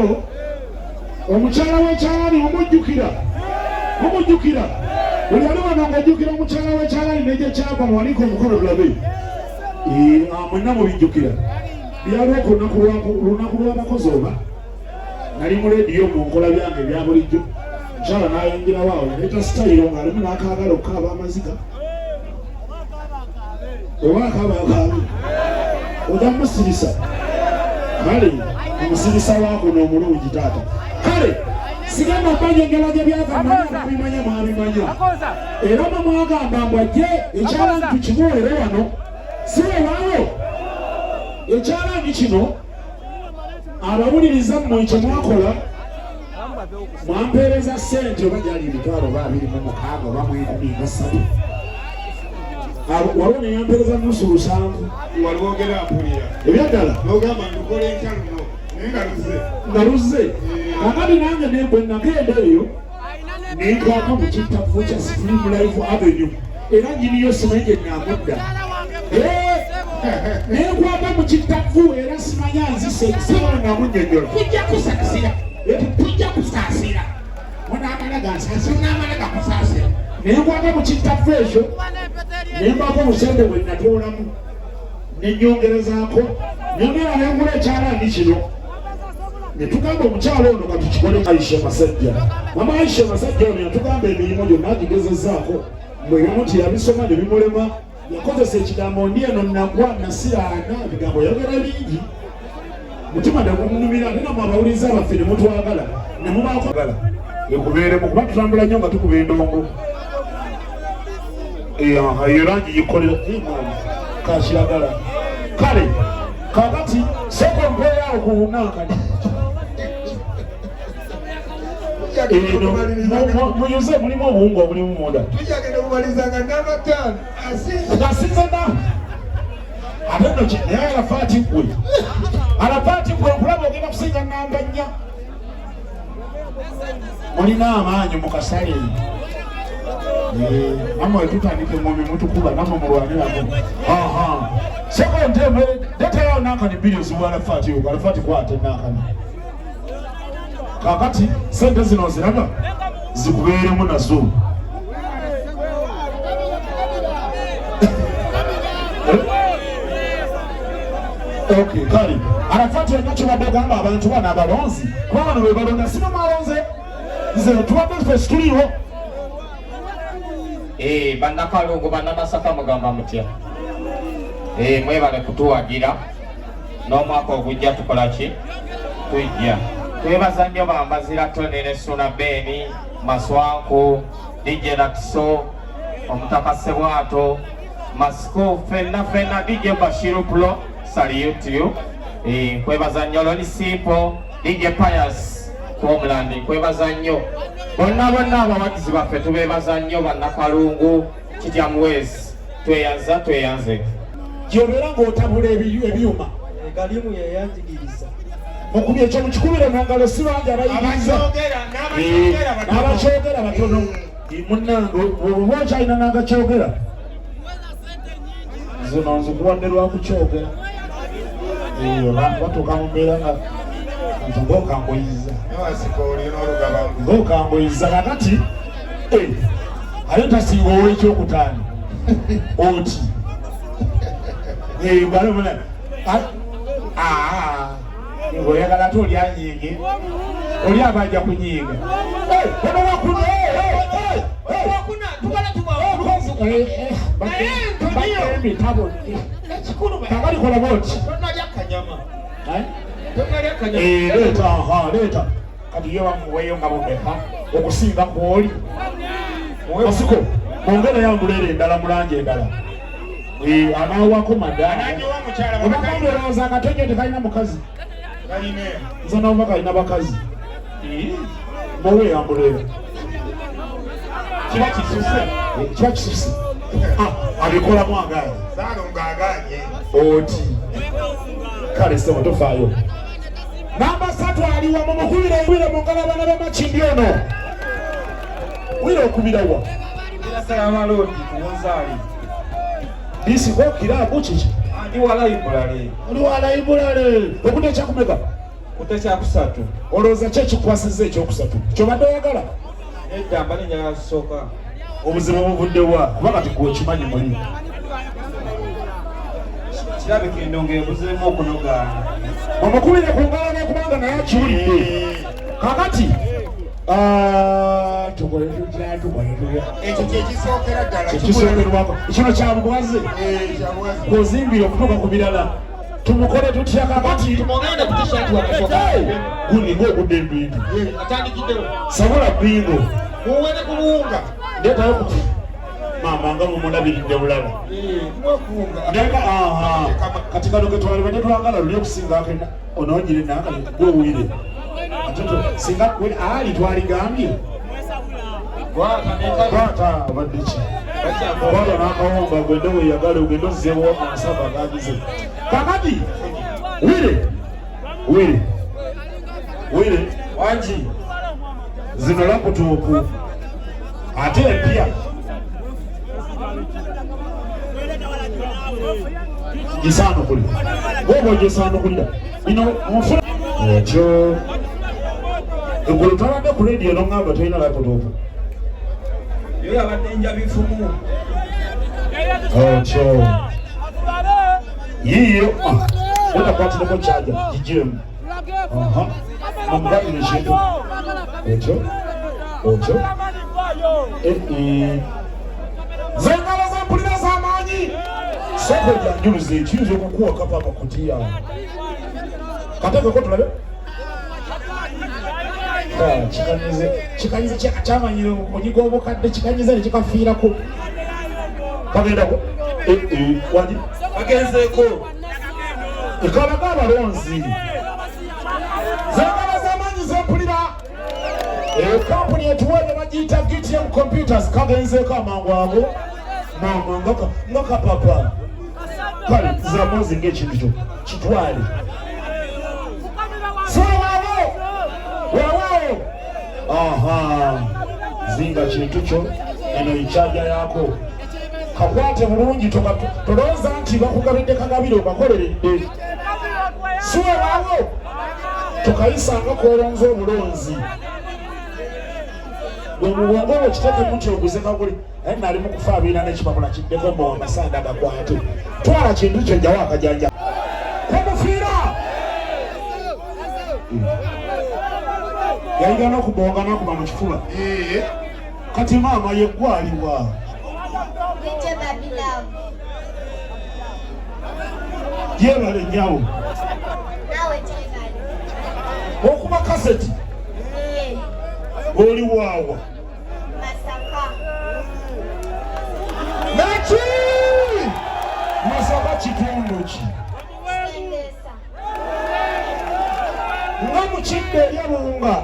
Leero omukyala w'ekyalaani omujjukira, mumujjukira? Buli ali wano ng'ojjukira omukyala w'ekyalaani ne gye kyava, muwanike omukono tulabe. Mwenna mubijjukira. Byaliwo ku lunaku lw'abakozi, oba nali mu lediyo mu nkola byange ebya bulijjo, mukyala n'ayingirawo awo, yaleeta sitayiro ng'alimu n'akaagala okukaaba amaziga, oba akaaba akaabi ojja musirisa. Kale omusirisa wakuno omulungi taata. Kale sigamba mbanyonyola gye byava, manyi ababimanya mwabimanya, era mwe mwagamba mbu ajje ekyalaani tukimuwere wano, si wewaawo ekyalaani kino. Abawuliriza, mmwe kye mwakola, mwampeereza ssente, oba gyali emitwalo oba 26 oba mu 13. Waliwo neyampeereza nusu 7. Walwogera mpulira. Ebyaddala. Nogamba ndukola enkya luno, naye nga luze. Nga luzze. Kakati nange bwe nagenda eyo nenkwata mu kittavu kya Supreme Life Avenue, era nyiniyo simanyi gye namudda. Nenkwata mu kittavu era simanya nzise simanyi namunnyonnyola. Tujja kusaasira, tujja kusaasira, munaamala gansaasira, munaamala gakusaasira. Nenkwata mu kittavu ekyo, nembaako obusente bwe natoolamu, nenyongerezaako, nyongera nengula ekyalaani kino, ne tugamba omukyalo ono katukikole. Aisha Masajja, mama Aisha Masajja ono yatugamba emirimu gyonna agigezezzaako, mbwebimu nti yabisoma ne bimulema. Yakozesa ekigambo ndi eno nagwa nasiraana, ebigambo yayogera bingi, mutima negumunumira. Ate namwe abawuliriza baffe ne mutwagala ne mubaako ekubeeremu, kuba tutambula nnyo nga tukuba endongo. Eyo langi gikolera kakiragala. Kale kakati sooka ompeeraawo ku nankani eno muyuze, mulimu obuwunga obulimu munda. Tujagenda kumaliza nga namba 5 asinze. Ngasinze na ate nno naye Arafaati gwe, Arafaati gwe, nkulaba ogenda kusinga namba 4. Mulina amaanyi mu kasale. Namwe tutandika engombe mutukuba, namwe mulwanirako. Soko ntemere letayo nankani 2 oziwa Arafaati. Ogo Arafaati, kwata nankani. Kakati sente zino oziraba, zikubeeremu nazo. Okay, kale Arafati, olina kyobadde ogamba abantu bano abalonzi, kuba bano be balonda, si bwe mwalonze nze tubadde ffe situliiwo. Bannakalungu, bannamasaka, mugamba mutya? Mwebale kutuwagira. N'omwaka ogujja tukola ki? Tujja. Twebaza nnyo Bambazira Tony ne Suna Beni Maswanku, DJ Nakiso, Omutaka Sebwato Masiko, fenna fenna, DJ Bashiru Pro, salute you. Nkwebaza nnyo Loni Simple, DJ Pius Kwomulandi, nkwebaza nnyo. Bonna bonna abawagizi baffe tubeebaza nnyo. Bannakalungu, Kitya West, tweyanza, tweyanze. Gyobeera ng'otabula ebyuma. Galimu yeyanjigiriza. Mukubye ekyo, mukikubire mu ngalo, si bangi abayigiriza. Abakyogera n'abakyogera batono. N'abakyogera batono. Munnange, bw'oba okyalina n'agakyogera, zino nzikuwadde lwakukyogera. Abantu batuuka mu mbeera nga nti ng'okanguyiza. Newasika olina olugaba. Ng'okanguyiza. Kakati ate tasinga ow'ekyokutaano oti ng'oyagala ate oli anyiige, oli aba ajja kunyiiga. Ono wakuna. Wakuna tubala tubawo naye Antonio. Emitabo. Ekikulu Kakati kola bwoti. Tonalya kanyama, tonalya kanyama. Leeta, aha, leeta. Kati ye bamuweeyo nga bumeka okusinga kwoli Masiko? Mwongere yambulera endala mu langi endala. Anaawako madaama. Anagiwa omukyala. Obagamba olowooza akatonyo tekalina mukazi? Kalina. Nze naova kalina bakazi. Muwe yambulera. Kiba kisuse. Kiba kisuse. Ah, abikolamu agaanye. Saalongo aganye. Oti kale sebo, tofaayo. Namba 3 aliwa? Mumukubire wire mu ngalo abaana b'Amakindi. Ono wire okubirawa? Salama Road ku Bunzaali. Disiko, kirabu, kiki? Ndi wa library. Oli wa library. Okudda ekyakumeka? Kute kyakusatu. Olowooza ki ekikwasizza ekyokusatu kyobadde oyagala? Nedda, mbadde njagala kisooka. Obuzibu buvudde wa? Kuba kati gwe okimanyi muli. Kirabika endongo ebuzeemu okunogaana. Mumukubire ku ngalo n'okubanga naye akiwulidde. Kakati tukole tutya, tukole tutya? Ekyo kyekisookera ddala. Kyekisookerwako kino kya bugwaze. Eh, kya bugwaze. Kwozimbira okutuuka ku birala. Tumukole tutya kakati? Tumugende ku t-shirt wano. Gundi ng'ogudde ebintu. Atandikiddewo. Sabula bingo. Muwere ku buwunga. Ndeetayo ku maama nga mumulabiridde bulala. Ndeka aha. Kati kano ke twalibadde twagala luli okusinga akenda onoonyire naakale gwe owulire. Ate singa gwe ali twaligambye. Kwata obadde ki? Kwata n'akawunga ogende weeyagale ogende ozzeewo amasavu agagize. Kakati wire wire wire Wangi. Zino laputopu ate empya gisanukulira woba ogisanukulira bino nfuna ekyo eggulo twabadde ku rediyo noŋŋamba tolina laputopu. Yo yabadde njabifumu. Ekyo yiiyo otakwatireko kyaja gijemu omugatire ekintu ekyo ekyo zengalo zempulira z'amaanyi sooka ojanjuluza ekiyinza okukuwa kapa akakutiya kateekeko tulabe. Kikanyize kikanyize kyamanyire okunyiga obukadde kikanyize ne kikafiirako kagendako wagi Bagenzeeko. Ekalaga abalonzi zengalo z'amaanyi zempulira. Kampuni etuweere bagiyita GTM Computers kagenzeeko amangu ago maama nga kapapa kale zamozi ng'ekintu kyo kitwale sewaawo weewaawo aha zinga kintu kyo eno ekyaja yaako kakwate bulungi tolowooza nti bakugabidde kagabire okakoleredde si weewaawo tokayisanga kolonze obulonzi gwe mu bwongo bwo kiteekemu nti oguze kaguli naye nali mu kufaabiina n'ekipapula kiddeko mbu amasanda gakwate twala kintu kyo jjawo akajanja kumufiira yayiga n'okubonga n'okuba mu kifuba. Kati maama yeggwaliwa. Nje Baby Love. Yebale nnyawo. Naawe gyebale. Okuba kaseti. Oli waawa. Masaka. Naki! Masaka kitundu ki? Sendesa. Nga mu kidde erya Buwunga.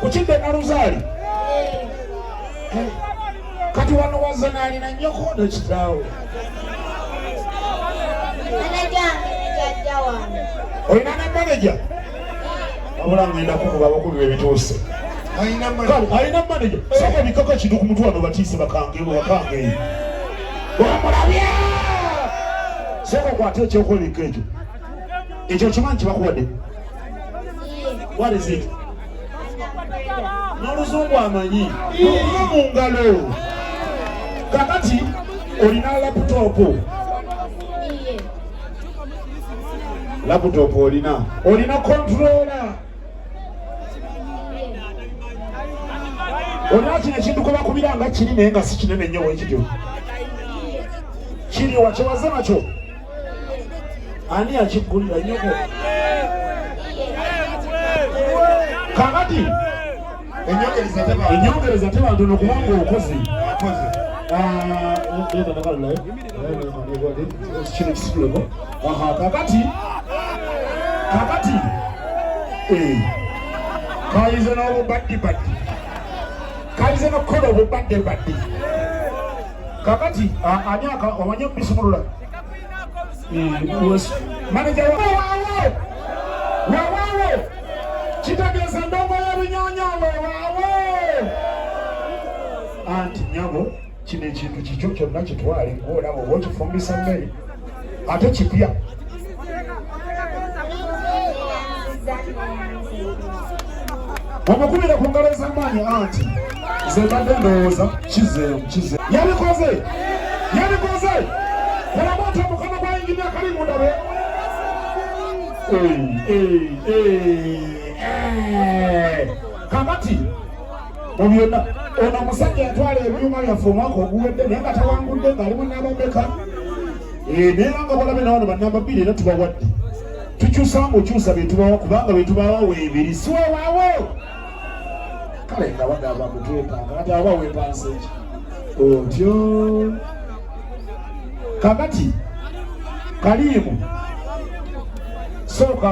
Ku kidde Naluzaali. Kati wano wazze n'alina nnyoko ne kitaawe. Maneja wange ne jjajja wange. Olina ne maneja? Wabula ngenda kukuba abakubi ebituuse. Kale alina maneja. Sooka obikkako ekintu ku mutwe wano batiise bakange bakange. Wamulabye! Sooka okwate ekyokwebikka ekyo. Ekyo okimanyi kibakuwadde? What is it? N'oluzungu amanyi. Mukube mu ngalo. Kakati olina laputopu. Laputopu olina. Olina controller. Olina kino ekintu kwe bakubira nga kiri naye nga si kinene nnyo bwe kityo. Kiri wa kyewaze nakyo? Ani yakiggulira nnyoko? Kakati ennyongereza teba ntono kubanga okoze. Kino kisituleko. Aha, kakati kakati kayize n'obubaddibaddi kayize n'okukola obubaddibaddi. Kakati ani omanyi okubisumulula? Maneja weewaawo weewaawo kitegeeza ndongo y'ebinyanya weewaawo. Anti nnyabo kino ekintu kikyo kyonna kitwale ng'olaba oba okifumbisa mmere ate kipya. Omukubire ku ngalo ez'amaanyi anti nze mbadde ndowooza kizeemu kizeemu. Yabikoze! Yabikoze! Kolamu oti omukono gwa yinginiya Kalimu ndabe. Kakati mu byonna ono omusajja yatwala ebyuma byaffe omwaka oguwedde naye nga tawangudde ng'alimu namba meka naye nga balabe nawano banamba bbiri era tubawadde tukyusa ngaokyusa byetubawa kubanga byetubawa weebiri si weewaawo kale nga bagamba mutwepanga kati aba weepanse ki otyo kakati Kalimu sooka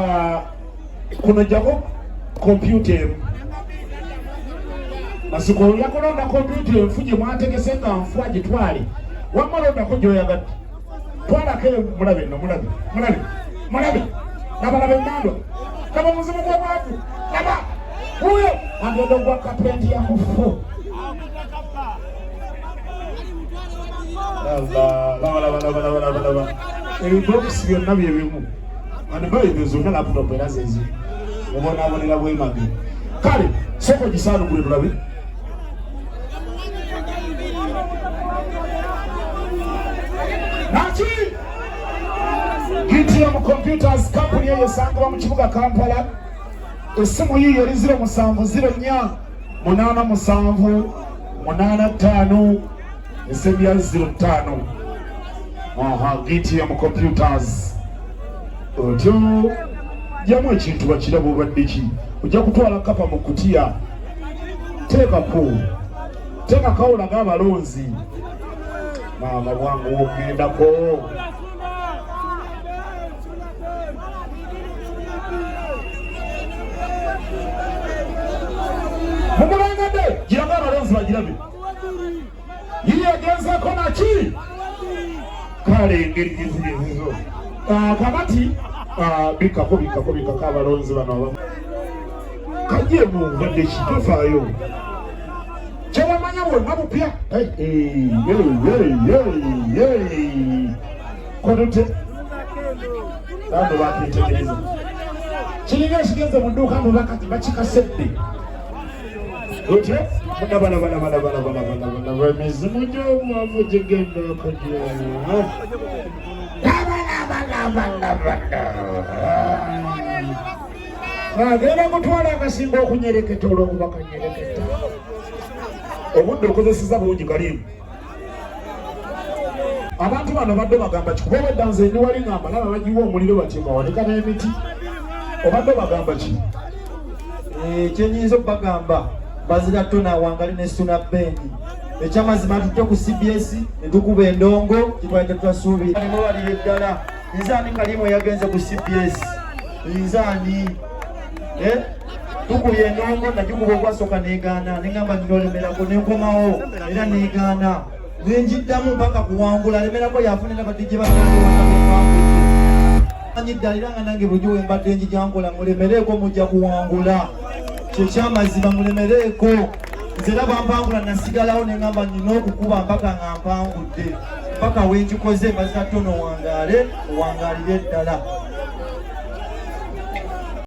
kuno jjako kompyuta emu Masiko yakulonda kompyuta enfu gye mwategese nga nfu agitwale wamma londako gy'oyagadde twalako mulabe nno mulabe mulabe mulabe laba laba emmandwa laba omuzimu gw'obwavu laba wuyo agenda ogwa kapenti ya mufu laba laba laba laba laba laba ebibokisi byonna bye bimu and zonna laptop era zezimu mubonaabonera bwemage kale sooka ogisaanukule tulabe naki GTM Computers company eyo esangibwa mu kibuga Kampala essimu yiyo eri 0704 87 85 esembya 05. Aha, GTM Computers otyo jamu ekintu bakiraba obadde ki ojja kutwala kapa mu kutiya teekako teekako olaga abalonzi maama bwangu wogendako mumulengedde giraga abalonzi bagirabe yiye agenzeko naki kale engeri gyezigezizo kakati bikako bikako bikako abalonzi bano abamu kajemu badde ki tofaayo kyebamanya bwonna bupya kodute bano bakyetegereza kiringa ekigenze mu dduuka mbu bakikasedde otyo labalabalabalabalabalabalabalaba emizimu gy'obwavu gigenda okugya agenda kutwala akasinga okunyereketa olwokuba kanyereketa obudde okozeseza bungi kalimu abantu bano badde bagamba ki kuba obwedda nze ndi wali nga mbalaba bagiwa omuliro batyo bawanika n'emiti obadde bagamba ki Kyenyinza okubagamba Bazira Tona wangali ne Suna Beni ekyamazima atudde ku CBS ne tukuba endongo kitwali tetutasuubira mubalire ddala nze ani Kalimu yagenze ku CBS nze ani tukubye endongo nagikuba ogwasooka negaana neŋamba ninolemerako nenkomawo era negaana nenjiddamu mpaka kuwangula alemerako yafunira badijje bamanyi ddala era nga nange bulijjo we mbadde njija nkola mulemereeko mujja kuwangula kyekyamazima mulemereeko nze era bampangula nasigalawo neŋamba nina okukuba mpaka nga mpangudde mpaka wenkikoze Bazira Tono wangaale owangaalire ddala.